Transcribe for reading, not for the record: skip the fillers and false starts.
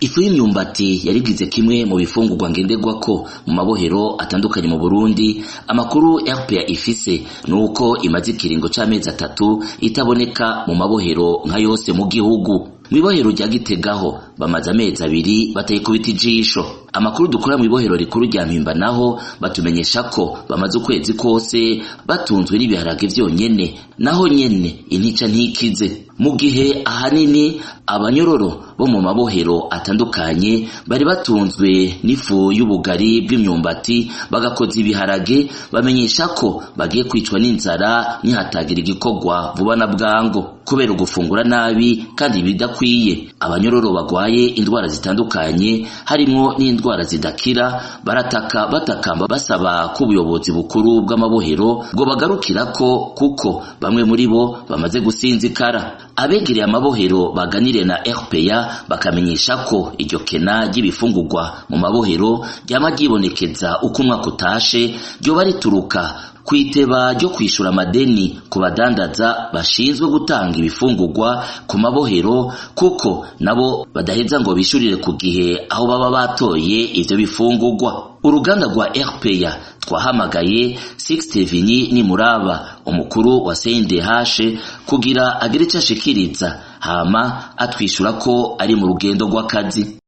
Ifu y'imyumbati yarigize kimwe mu bifungurwa ngenderwako mu mabohero atandukanye mu Burundi. Amakuru RPA ifise nuko imaze ikiringo c'amezi 3 itaboneka mu mabohero nka yose mu gihugu. Mw'ibohero rya Gitegaho bamaze amezi 2 batayikubita ijisho. Amakuru dukora mw'ibohero rikuru rya Mpimba naho batumenyesha ko bamaze ukwezi kose batunzwe n'ibiharage vyonyene, naho nyene intica ntikize. Mu gihe ahanini abanyororo bo mu mabohero atandukanye bari batunzwe n'ifu y'ubugari bw'imyumbati bagakoza ibiharage, bamenyesha ko bagiye kwicwa n'inzara nihatagira igikorwa vuba na bwango kubera ugufungura nabi kandi bidakwiye. Abanyororo bagwaye indwara zitandukanye harimwo n'indwara zidakira barataka batakamba basaba ko ubuyobozi bukuru bw'amabohero bwo bagarukirako, kuko bamwe muri bo bamaze gusinzikara. Abegereye amabohero baganire na RPA bakamenyesha ko iryo kena ry'ibifungurwa mu mabohero ryama ryibonekeza uko umwaka utashe, ryoba rituruka kwiteba ryo kwishura amadeni ku badandaza bashinzwe gutanga ibifungurwa ku mabohero, kuko nabo badaheza ngo bishurire ku gihe aho baba batoye ivyo bifungurwa. Uruganda rwa RPA twahamagaye Sixte Vinyi Nimuraba, umukuru wa CNDH, kugira agire ico ashikiriza, hama atwishura ko ari mu rugendo rw'akazi.